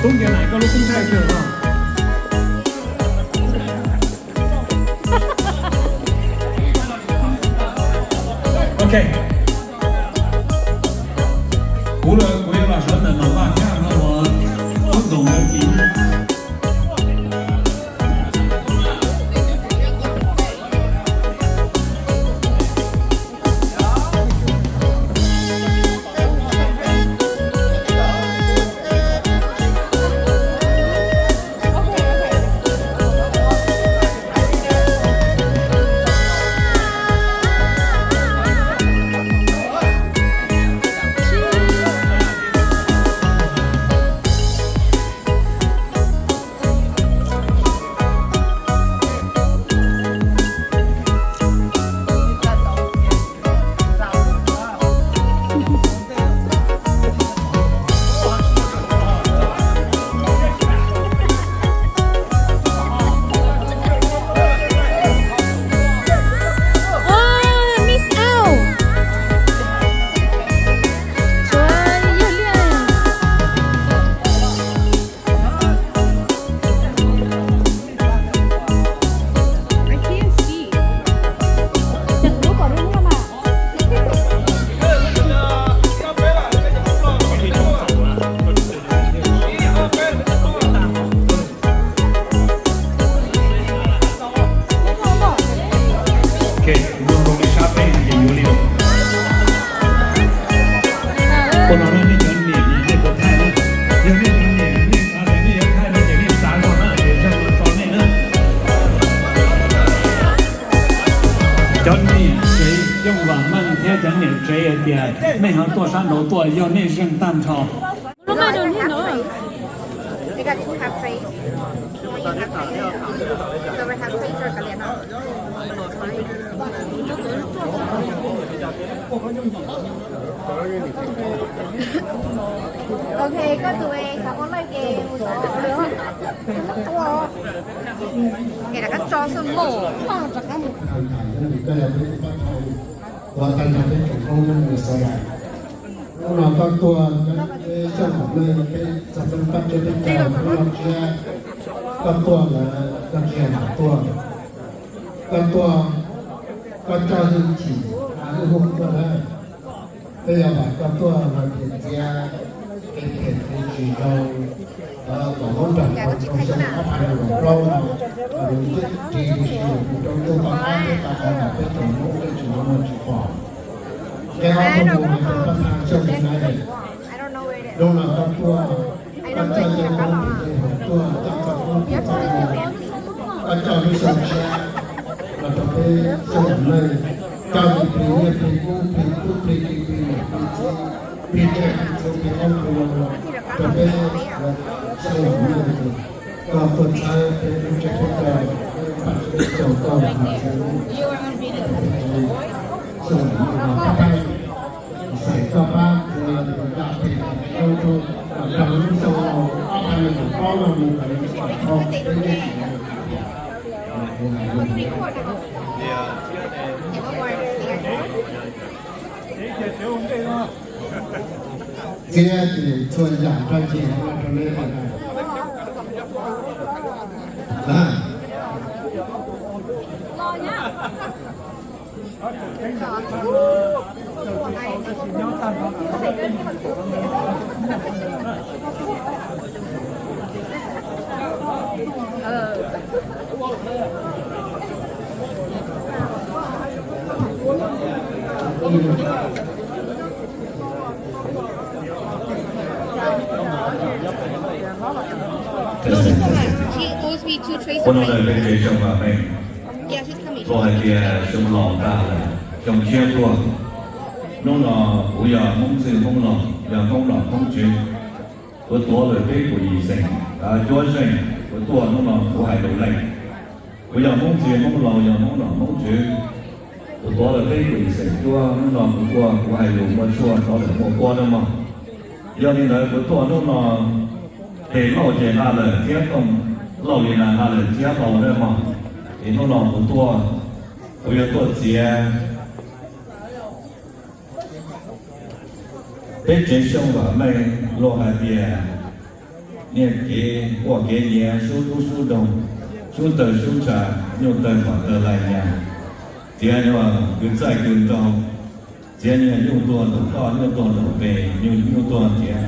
Tub nkiav naim koj lub koob thaij tsw no. Ok. Kuv, kuv yuav los sawv ntawm Nom Vaj Khab no uas tub Ntxoov Ntawv Kis. Ok, mloog zoo li sab peb ces yuav li lawm. Ua no nej cov niam nej puas thaij na? Yog nej cov niam nej xav tias nej yuav thaij no ces nej xav zog na, ces zog los tso nej na. Cov niam tsev Xyooj Vam Meej thiab cov niam tsev hais tias nej ho tuaj sab nraud tuaj, yog nej zeeg tag nrho. Ok, koj tus xav ua live ces mus sab tua, es rov qab tso xwb mog. Ua tag nrho peb tsoom Hmoob nyob Minnesota. Hnub no koj tuaj, peb Xyooj Vam Meej, peb txog peb pab teb peb chaw, peb loj tshiab, koj tuaj lawm koj tsis yog lam tuaj. Koj tuaj, koj coj hwj chim, hwj huam tuaj na. Peb yog vam koj tuaj hais tias txiav kev phem kev tsis zoo, kom lub nram kaum xyoo ob phav nees nkaum plaub no, nws twb ris lub siab rau tus tau qab thiab tau qhov uas peb tsoom Hmoob peb tsis muaj tsis pom. Nqe ob tuaj mus hais tias pab tha Xyooj Vam Meej, hnub no koj tuaj, koj coj cov koob cov yawg hauv tuaj, coj txoj koob txoj yawg, koj coj lub xyoo tshiab los rau peb Xyooj Vam Meej, coj tus plig nyiaj plig kub plig tub plig ki plig niam plig txiv plig tsiaj plig txhu plig qoob plig loo los rau peb Xyooj Vam Meej. Koj tuaj txhawb peb lub tsev khuab taws, peb pab tsev caug koj los hais tias Xyooj Vam Meej los pab pab, xav koj pab txiav nram pem rau rau kom raws lub xyoo ob phav nees nkaum plaub no mus kom tau peb lub tsev. Txiav ces txhua yam rau ces hauv no rau nej. Ua no lawm peb tsev Xyooj Vam Meej, luag hais tias xyoo los tag lawm xyoo tshiab tuaj. Hnub no kuv yog Hmoob Ntxwg Hmoob Laug, yog Hmoob Nom Hmoob Tswv. Kuv tuav lawm peb puas yim xeem cuab zeej, kuv tuaj hnub no kuv hais lus leej. Kuv yog Hmoob Ntxwg Hmoob Laug, yog Hmoob Nom Hmoob Tswv. Kuv tuav lawm peb puas yim xeem cuab, hnub no kuv tuaj kuv hais lus muaj tshuaj rov lawm muaj puab nawb mog. Yog li ntawd kuv tuaj hnub no, tes lauj ces nqa lawm txiab tooj, lauj li na nqa lawm txiab hlau nawb mog. Es hnub no kuv tuaj, kuv yuav tuaj txiav peb tsev Xyooj Vam Meej, luag hais tias Niaj kev quaj kev nyiav, sub dub sub doog, sub tawg sub ntsha, nyuj tawg mom tawg lais nyas, txiav nyuag kwv txaij kwv nraug, txiav niag nyuj tuag nraum toj, nyuj tuag nraum pes, nyuj, nyuj tuag ntsiav,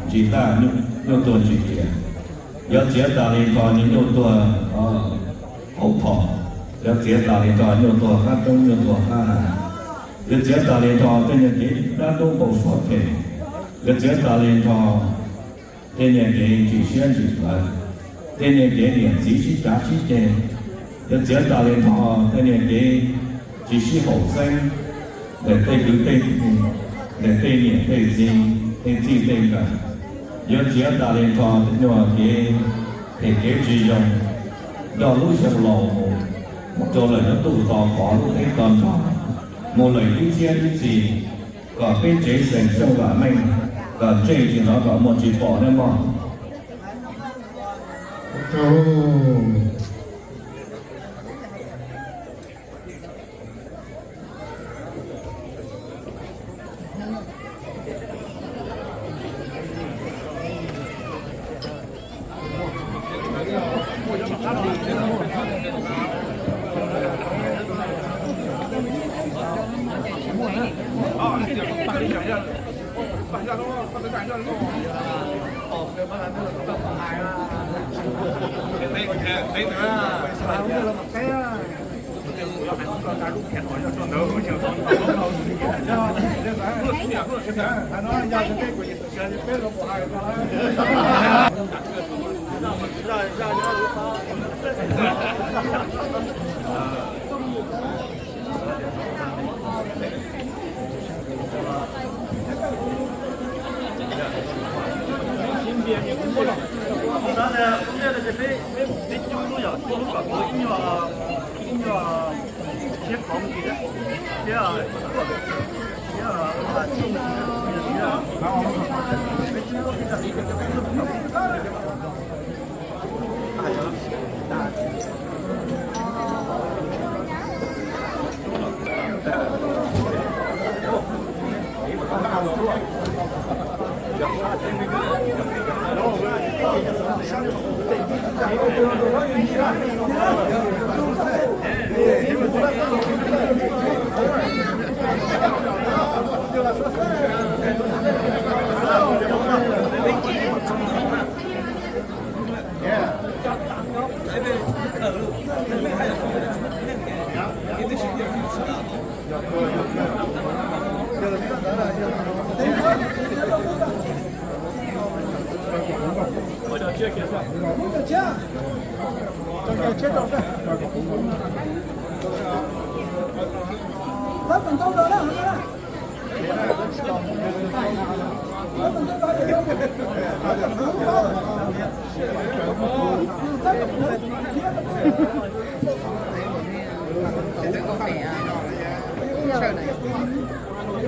ntsis taj, nyuj tuag ntsis riam. Yuav txiav tas li nrho niag nyuj tuag hauv phom, yuav txiav tas li nrho nyuj tuag qab roob, nyuj tuag qab hav, yuav txiav tas li nrho tej niag kev dab ntub npau suav phem, yuav txiav tas li nrho tej niag kev ntsim siab ntsim plawv, tej niag kev niam txiv sib cav sib ceg, yuav txiav tas li nrho tej niag kev tsis sib haum xeeb ntawm tej kwv tej tij, ntawm tej niam tej txiv, tej txij tej nkawm. Yuav txiav tas li nrho tej nyuag kev phem kev tsis zoo nrog lub xyoo laus mus, mus rau lawm lub ntuj to qhov lub teb to nrog, mus lawm ib txhiab ib txhis, kom peb tsev xeem Xyooj Vam Meej kom ntsej tsis hnov kom muag tsis pom nawb mog.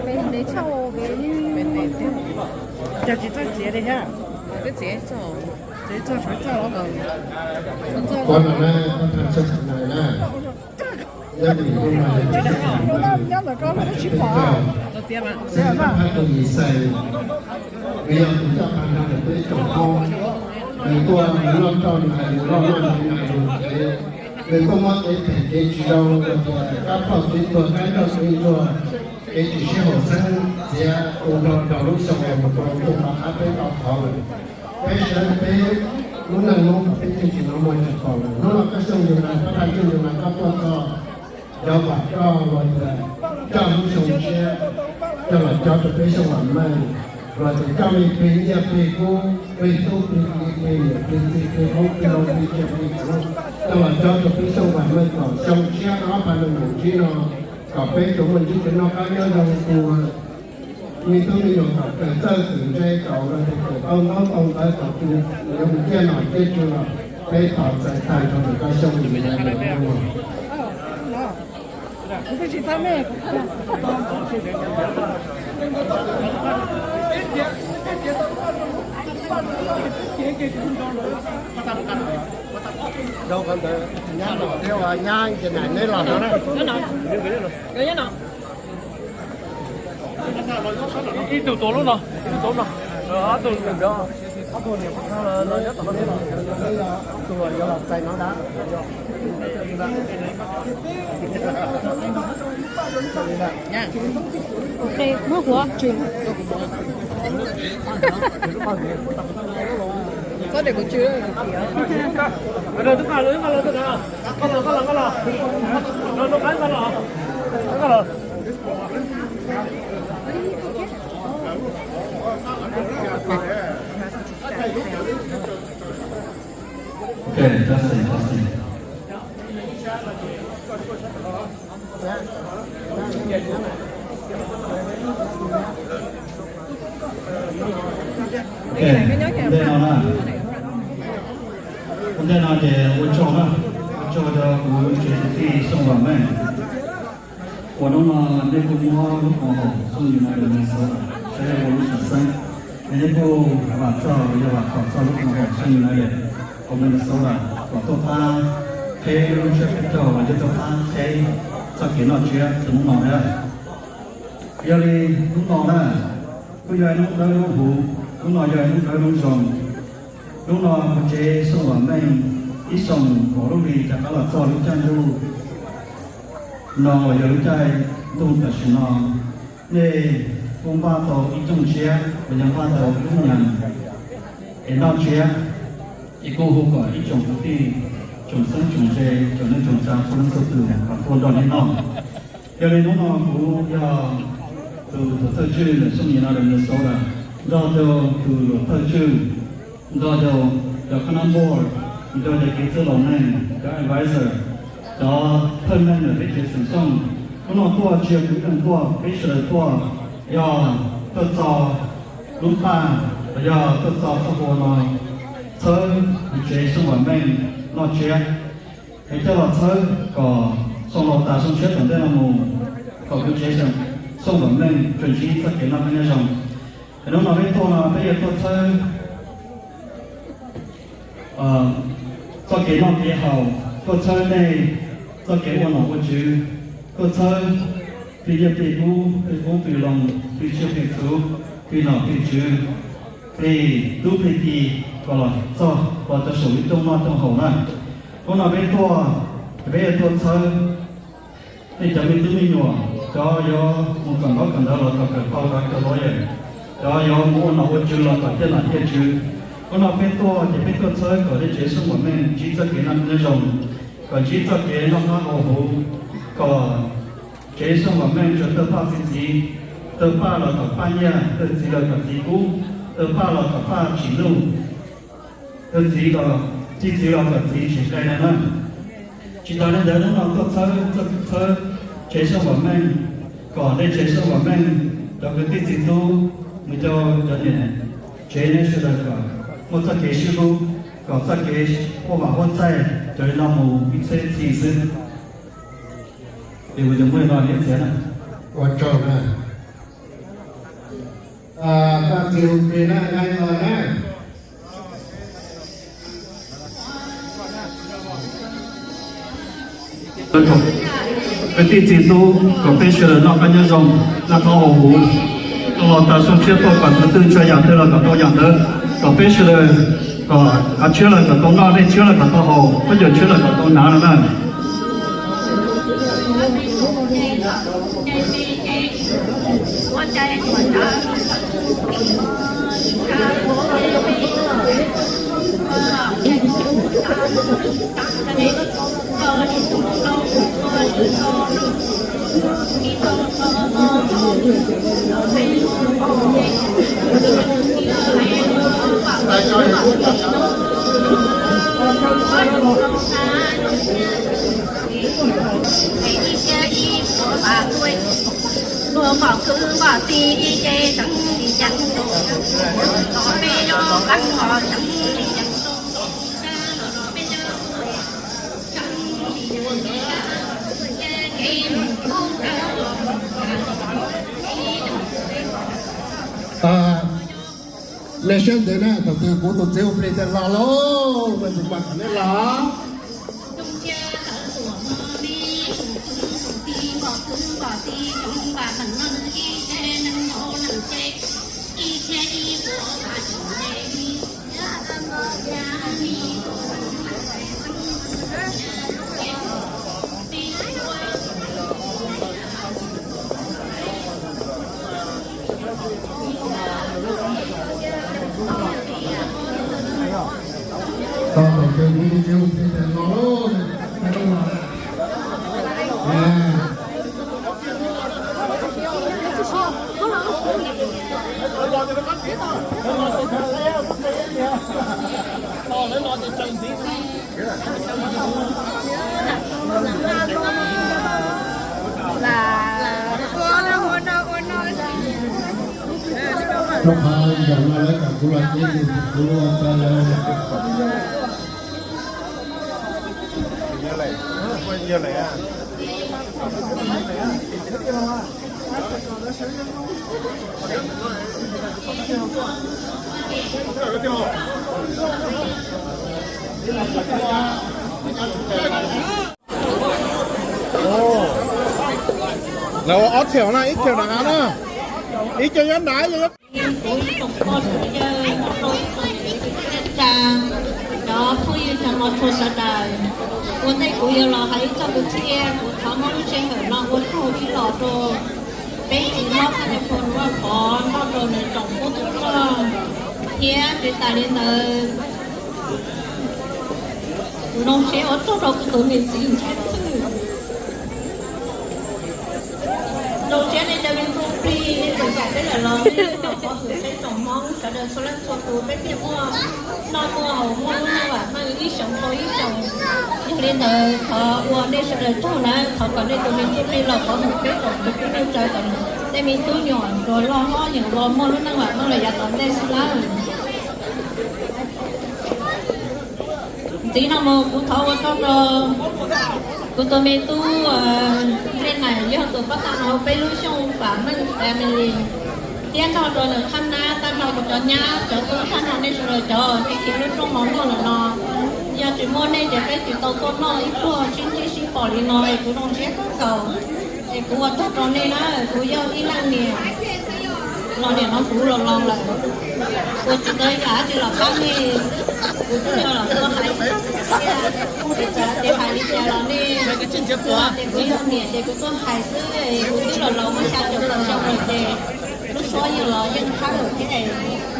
Peb ntev tshaj peb. Cas tsis txawj txiav li thiab? Txiav txog sawv txog los. Koj no na, koj txog sawv txog na. Nyob ntawm koj los tsis pom. Xav pab tus Yixais, nws yog tus coj pab nrog rau peb tsoom Hmoob. Nws tuaj nws loj rau nws hais, nws loj loj nws hais lus ces nws tuaj muab kev phem kev tsis zoo, kab phauj kev tuag, kab nroj kev tuag, kev tsis sib haum xeeb txiav tu nrho rau lub xyoo uas mus rau ntuj no qab peb tau qhov lawm. Peb sawv peb lub neej Hmoob kom peb yeej tsis hnov muag tsis pom lawm. Hnub no koj Xyooj Yug Nais, pab thaj Xyooj Yug Nais koj tuaj txog, cov vam koj los tias coj lub xyoo tshiab, coj los cog rau peb Xyooj Vam Meej, los tias coj me plig nyiaj plig kub, plig tub plig ki, plig niam plig txiv, plig hmoob plig hau, plig tsiaj plig txhu, coj los cog rau peb Xyooj Vam Meej kom xyoo tshiab ob phav nees nkaum tsib no kom peb tsuas muaj ntsib kev noj qab nyob zoo, tus me tub me nyuam kom kawm txawj kawm ntse, kom los tias kawm tau ntaub tau ntawv, kom tus yuav mus ciaj nom ciaj tswv los peb tos txais tag nrho ntawm koj Xyooj Yug Nais lawm. Rau qhov ntawd nyab los thiab ua nyab ces nais neb los no na. Ib tug tuav lub no, ib tug tuav no, ob tug ntawd. Ok, tab sis, tab sis. Ok, ntej no na, ntej no ces ua tsaug na, ua tsaug rau kuv tsev kwv tij Xyooj Vam Meej uas hnub no nej kuj muab lub koom haum Xyooj United Minnesota saib ua lub sam xeeb, es nej kuj vam txog los yog vam khom txog lub koom haum Xyooj United of Minnesota kom tuaj pab qheb lub tshiab qheb caug los yog tuaj pab qheb txoj kev noj tsiab rau hnub no thiab. Yog li hnub no na, kuj yog ib hnub dawb hnub huv, hnub no yog ib hnub dawb hnub zoo. Hnub no kuv tsev Xyooj Vam Meej ib xyoos kaum lub hli rov qab los txog lub caij ntuj no uas yog lub caij ntuj tam sim no, nej kuj npaj tau ib rooj tsiab los yog npaj tau ib lub nyam es noj tsiab, es kuj hu kom ib tsoom kwv tij, tsoom xeeb tsoom ze, tsoom neej tsoom tsa txhua leej txhua tus kom tuaj nrog nej noj. Yog li hnub no kuv yog tus luam thawj tswj ntawm Xyooj United Minnesota, nrog rau tus luam thawj tswj, nrog rau cov khab nab board, nrog cov kev txwj laus neeg, cov advisor, cov thawj neeg ntawm peb tsev xeem Xyooj. Hnub no tuaj tsis yog kwv tij tuaj, peb sawv daws tuaj yog tuaj txo lub paj, los yog tuaj txo txoj hlua no txhawb kuv tsev Xyooj Vam Meej noj tsiab. Es coj los txhawb kom xyoo laus tas xyoo tshiab tom ntej no mus, kom kuv tsev Xyooj Vam Meej tsuas ntsib txoj kev noj qab nyob zoo. Es hnub no peb tuaj no peb yuav tuaj txhawb txoj kev noj kev haus, tuaj txhawb nej txoj kev ua nom ua tswv, tuaj txhawb plig nyiaj plig kub, plig qub plig loo, plig tsiaj plig txhu, plig nom plig tswv, plig tub plig ki, kom los txog los rau saum lub rooj noj rooj haus na. Hnub no peb tuaj, peb yuav tuaj txhawb nej cov me tub me nyuam, cov yuav mus kawm ntaub kawm ntawv los kom kawm tau cov lawyer, cov yuav mus ua nom ua tswv los kom tiaj nom tiaj tswv. Hnub no peb tuaj ces peb tuaj txhawb kom nej tsev Xyooj Vam Meej ntsib txoj kev noj qab nyob zoo, kom ntsib txoj kev noj qab haus huv, kom tsev Xyooj Vam Meej tsuas tawg paj txi txiv, tawg paj los kom paj nyiaj, tawg txiv los kom txiv kub, tawg paj los kom paj tsim nuj, tawg txiv los, txi txiv los kom txiv tsis nqe no na. Tsis tas li ntawd hnub no tuaj txhawb, txhawb tsev Xyooj Vam Meej, kom nej tsev Xyooj Vam Meej cov kwv tij txiv tub, nws cov cov niam tsev nej sawv daws kom muaj txoj kev sib hlub, kom txoj kev huaj vam huaj txaij raws li no mus ib txhiab txhis xwb. Es kuv cov muaj no niam txiv na, ua tsaug na. Tag kis hu plig na, nqaij no na. Kwv tij txiv tub, kom peb sawv daws noj qab nyob zoo, noj qab haus huv, los tas xyoo tshiab tuaj kom thaum twg tshua yam twg los kom tau yam ntawd, kom peb sawv daws kom av tshiab los kom tau noj, dej tshiab los kom tau haus, khaub ncaws tshiab los kom tau hnav no na. Nej saib ntawd na, thaum twg kuv tus txiv hu plig tias los lauj, nej tus mas kom nej los. Rau qhov zaum no lawv kom kuv los ces kuv ua tau lawv. Lawv ua ob txheem na, ib txheem nram hav na, ib co nyob nrad, ib co nyob. Kuv ib tsoom poj tsoom yawg nrog rau ib tsoom tsa, cov phooj ywg cov mos tshua sawv daws, ua ntej kuv yuav los hais ib txoj kwv txhiaj, kuv thov muab lub sij hawm no ua tsaug ib los rau peb txiv hlob Thaj Nais Phoo Vaj Pov nrog rau nws tsoom tub tub loj, thiab tsis tas li ntawd, kuv zoo siab ua tsaug rau kuv tus me txiv Ntshiab Txwj. Zoo siab nej cov me tub plig, nej tseem kam peb lawm los nej los qhov hwm peb tsoom Hmoob sawv daws txhua leej txhua tus, peb thiaj muaj noj muaj haus, muaj lub neej vam meej ib xyoos dhau ib xyoos. Yog li ntawd thov ua nej sawv daws tsaug nawb, thov kom nej tus me tub plig los qhov hwm peb tsoom kwv tij neej tsa, kom nej me tub nyuam tsuas loj hlob yeem los muaj lub neej vam meej los yav tom ntej xwb nawb. Ntxiv no mus kuv thov ua tsaug rau kuv tus me tub Nplej Nais yog tus pab tag hauv peb lub xyooj Pam Meej family, thiab nrog rau nws qhab nab tag nrho kuv cov nyab cov tub tag nrho nej sawv daws cov uas khiav lub rooj mov noj lawm no. Yog tsis muaj nej ces peb tsis tau tuaj noj ib pluag sib ntsib sib pom li no es kuv zoo siab kawg nkaus. Es kuv ua tsaug rau nej na, kuv yog ib leej niam los niam no kuv los laus lawm, ua tsis tau ib yam dab tsi los pab nej. Kuv twb yog los tuaj hais thiab, txawm tias hais li cas los nej, kuv yog niam ces kuv tuaj hais xwb, kuv twb los laus muaj xya caum tawm xyoo lawm ces lub suab yeej los yeej qab lawm thiab.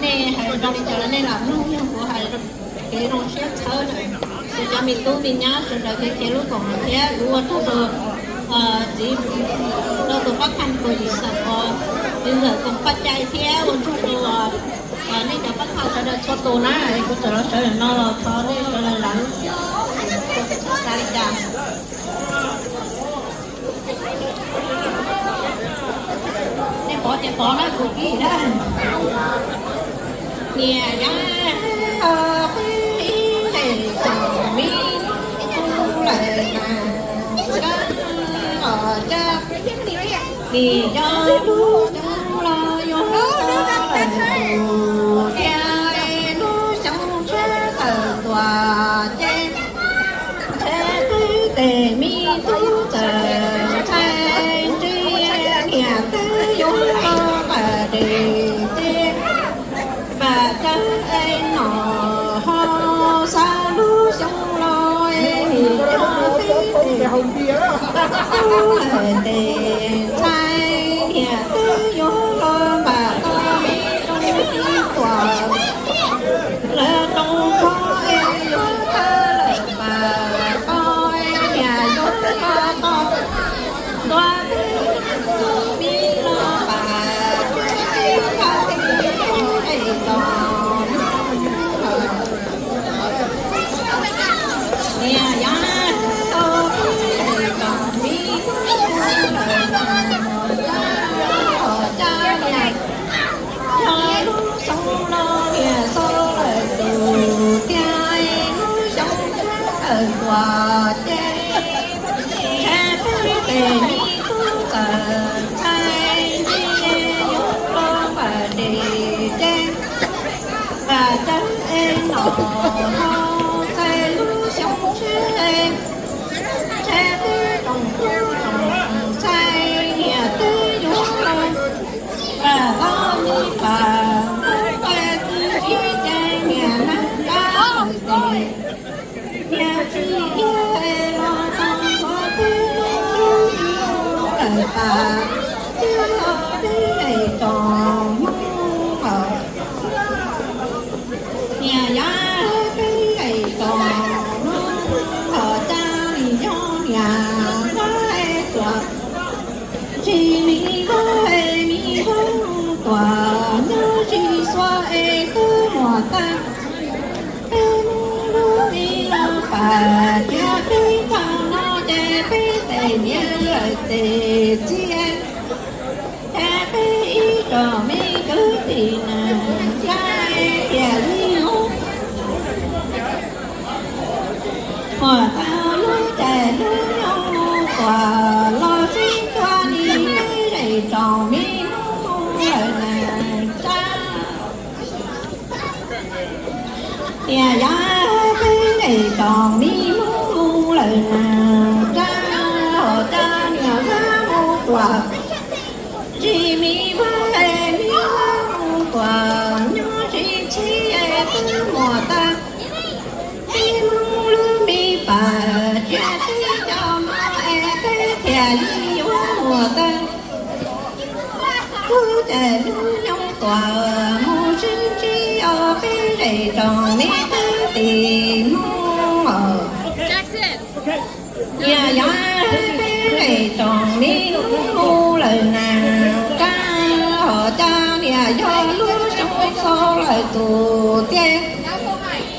Nej hais zoo li cas los nej lam mloog, yog kuv hais kev zoo siab txhawb na. Kuv cov me tub me nyab sawv daws kev khiav lub koom haum thiab kuv ua tsaug rau txiv, rau tus pab khaj Phuv Yim Xam Pov, txiv ntxawm Koos Paj Cai thiab ua tsaug rau nej cov pab khaj sawv daws txhua tus na. Kuv txawm los sawv ntawm no los thov nej sawv daws lam lub siab, txhob xav li cas. Nej pov ces pov na, kuv pib na. Niam yog peb ib leeg txom me tub lawm mas koj los cab, nim yog lub xyoo los yuav lawm tus thiab, lub xyoo tshiab tawm tuaj ces ntshe twb tes me tub txawm ntshai ntsia, niam twb yuav los npam dej ces npam cawv es nom ho xav lub xyoo los es nim yog twb tes tub lawm tes ntshai, niam twb yuav los npam tau me rooj ib tuam, lawv rooj tshuab es yuav thab lawm npam tau, niam yuav los tau ntua twb me los npam, es tom niam yog tau es tom me lawm mas, cab niam yog lub xyoo los niam xaus lawm tus thiab, lub xyoo tshiab tawm tuaj ces ntshe twb tes me tub txawm ntshai ntsia, yuav los npam dej ces npam cawv es nom ho ntshai, lub xyoo tshiab ntshe twb rooj tub rooj ntshai, niam twb yuav los npam tau me npam, nqaij twb sib ces niam neeg kab lawm ces niam tsis yog es los tau nqaij twb lawm tas, twb los twb es tsom hmoo os. Niam yog twb es tsom Peb Hmoob lub me lub pas, cia peb txog no ces peb tes niam lawm tes txiv, ces peb ib tsoom me kwv tij neej tsa, thiaj li hu muam tau lub caij lub nyoog tuaj los sib tua li peb zej tsoom me Hmoob lawm neej tsa. Niam yog peb zej tsoom me Hmoob lawm neej tsa, ho cov niam hmab mus tuaj, tsis me vaj es me vaj mus tuaj, nyob tsis txhij es twb muaj tag. Peb Hmoob lub me pas, cia peb coj mus es peb thiaj li yuav muaj tag. Lub caij lub nyoog tuaj mus sib ntsib, peb zej tsoom me kwv tij Hmoob os. Niam yog peb zej tsoom me Hmoob lawm neej tsa, ho cov niam yog lub xyoo xaus lawm tus tiag,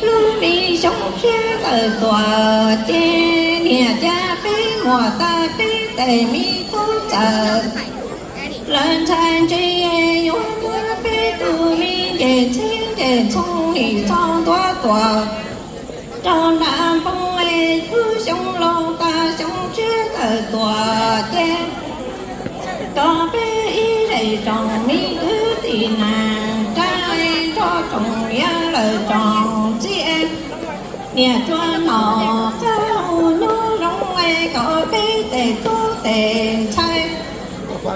lub me xyoo tshiab tawm tuaj ces niam cia peb muam tag, peb tes me tub txawm lawv ntxhais ntse, yuav muab peb tus me ncej txheeb ncej txhoov nim txog ntua tuaj rau nram npoo es lub xyoo laus tas xyoo tshiab tawm tuaj ces kom peb ib zej tsoom me kwv tij neej tsa, nrog tsoom niam lawm tsoom txiv, niam tsuas nom qab mus nyob zoo es kom peb tej tub tej ntxhais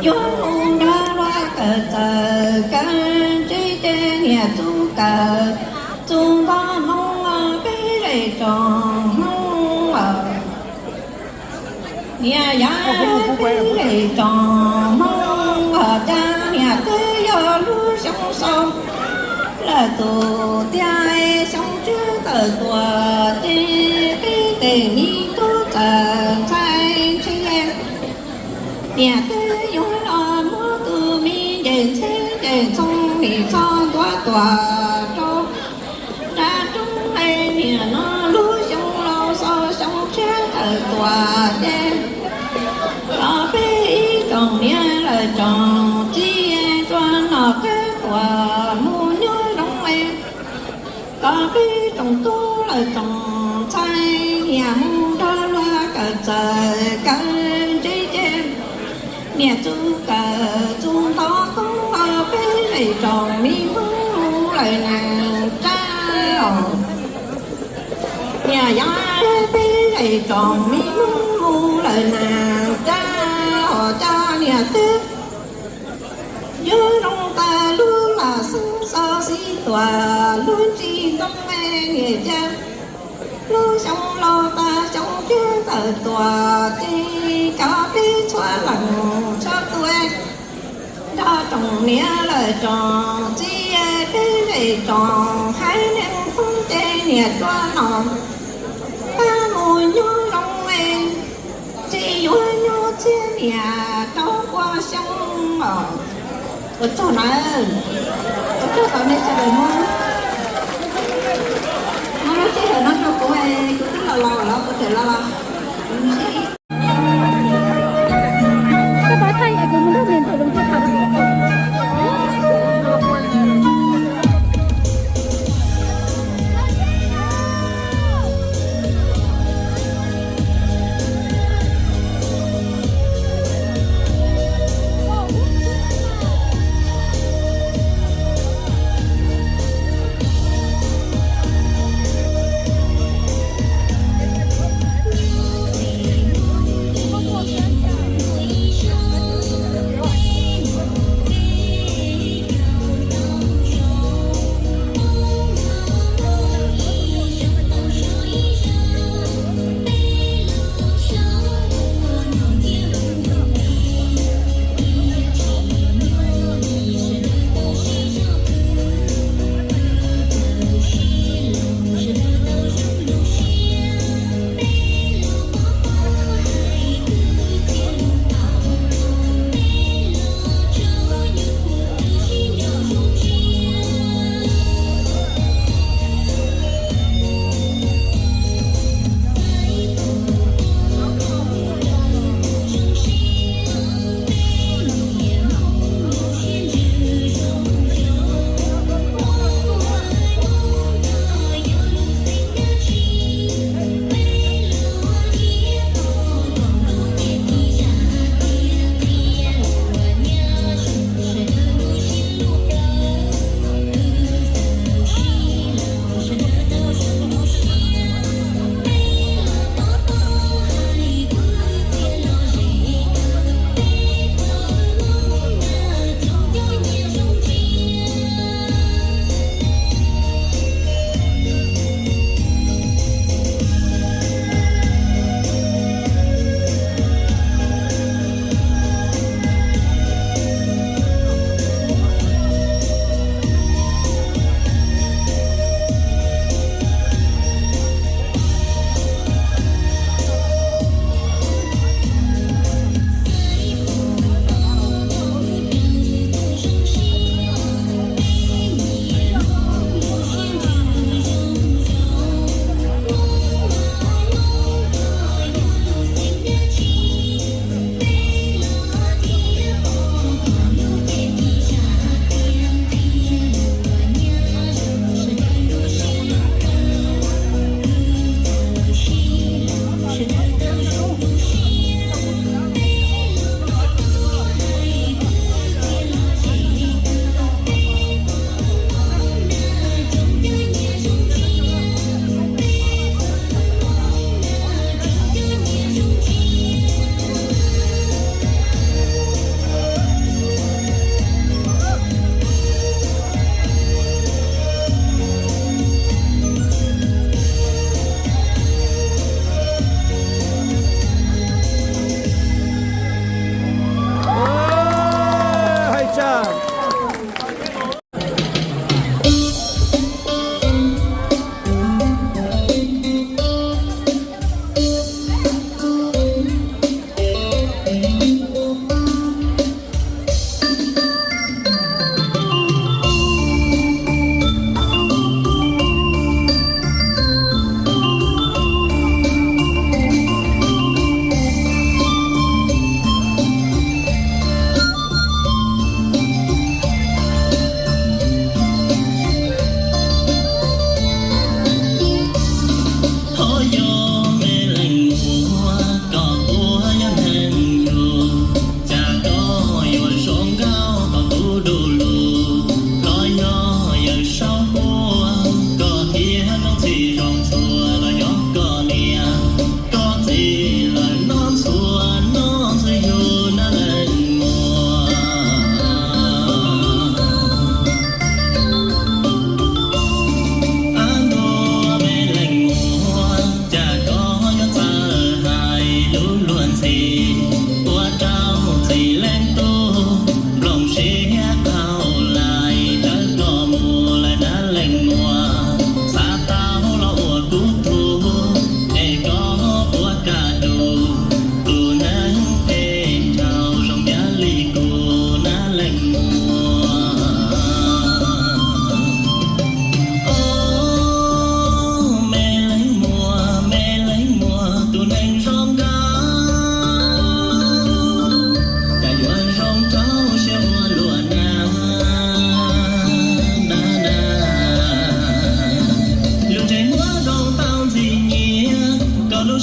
yuav mus nrog luag kawm txawj kawm ntse ces niam txuj kawm txuj nto hmoo peb zej tsoom Hmoob. Niam yog peb zej tsoom Hmoob, ho cov niam twb yog lub xyoo xaus lawm tus tiag, xyoo tshiab tawm tuaj ces peb tes me tub txawm ntxhais ntse, niam twb yuav los muab tus me ncej txheeb ncej txhoov nim txog ntua tuaj rau nram roob es niam no lub xyoo laus xaus xyoo tshiab tawm tuaj ces kom peb ib tsoom niam lawm tsoom txiv tsuas nom qab tuaj mus nyob zoo es kom peb tsoom tub lawm tsoom ntxhais niam mus nrog luag kawm txawj kawm ntse ces niam txuj kawm txuj nto koob peb zej tsoom me Hmoob lawm neej tsa os. Niam yog peb zej tsoom me Hmoob lawm neej tsa, ho cov niam twb yuav zoo tas lub lam xeeb xo xib tuam lub ntsis ntoo me niam cia lub xyoo laus tas xyoo tshiab tawm tuaj ces cov peb txhua leej txhua tus nrog tsoom niam lawm tsoom txiv peb zej tsoom haiv neeg Hmoob ces niam tsuas nom qab mus nyob zoo es tsis yuav nyuaj txhiab niam rau pua xyoo os. Ua tsaug nawb, ua tsaug tau nej sawv daws muab, muab lub sij hawm no rau kuv, kuv twb los laus los kuv tseem los los.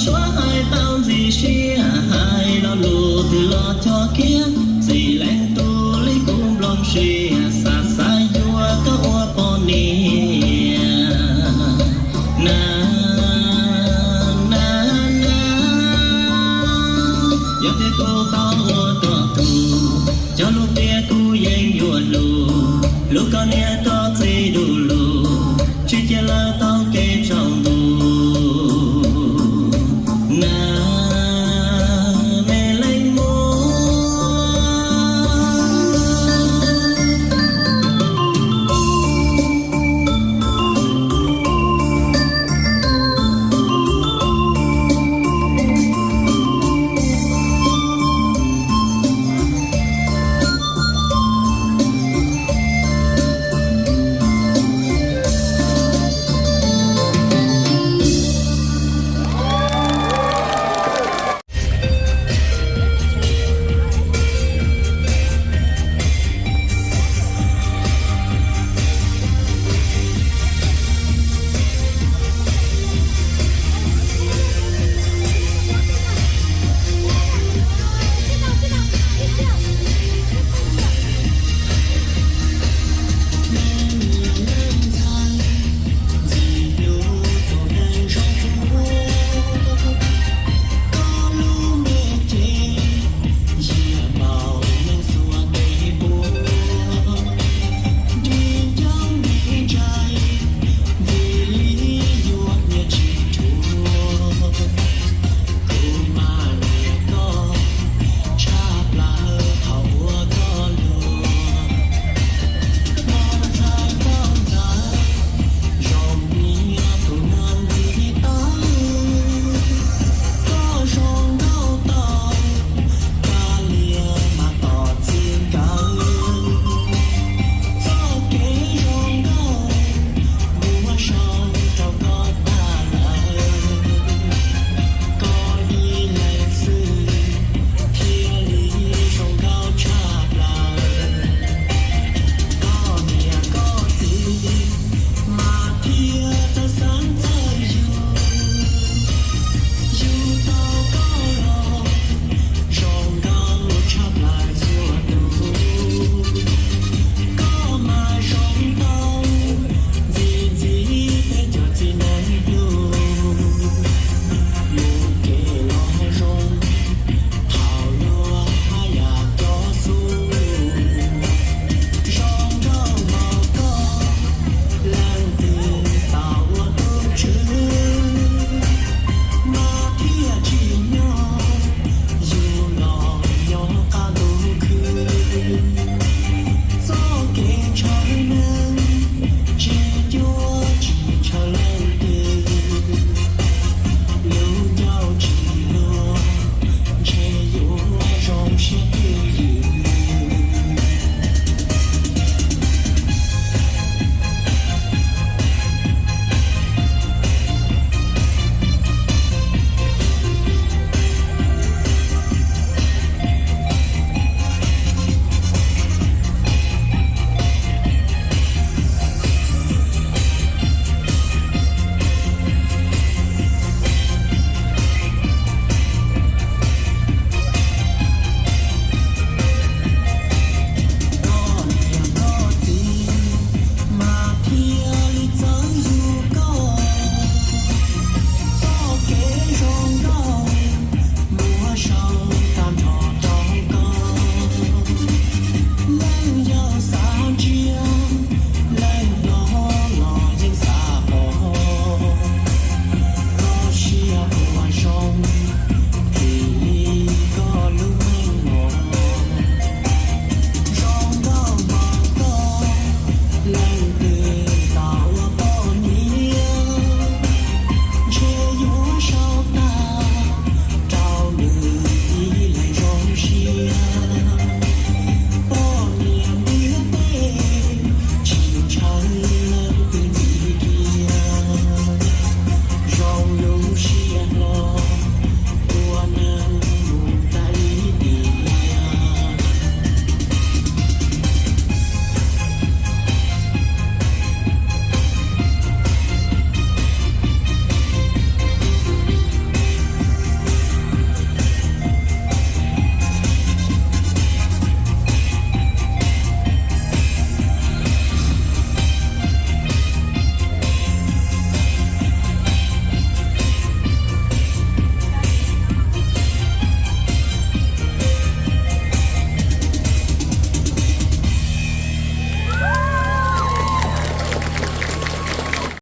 Suav hais tau ntxim siab, hais lo lus twg los cog kiag, txim leej tub li kuv nplooj siab, xav xav yuav koj ua poj niam. Na, na, na, yog tias tus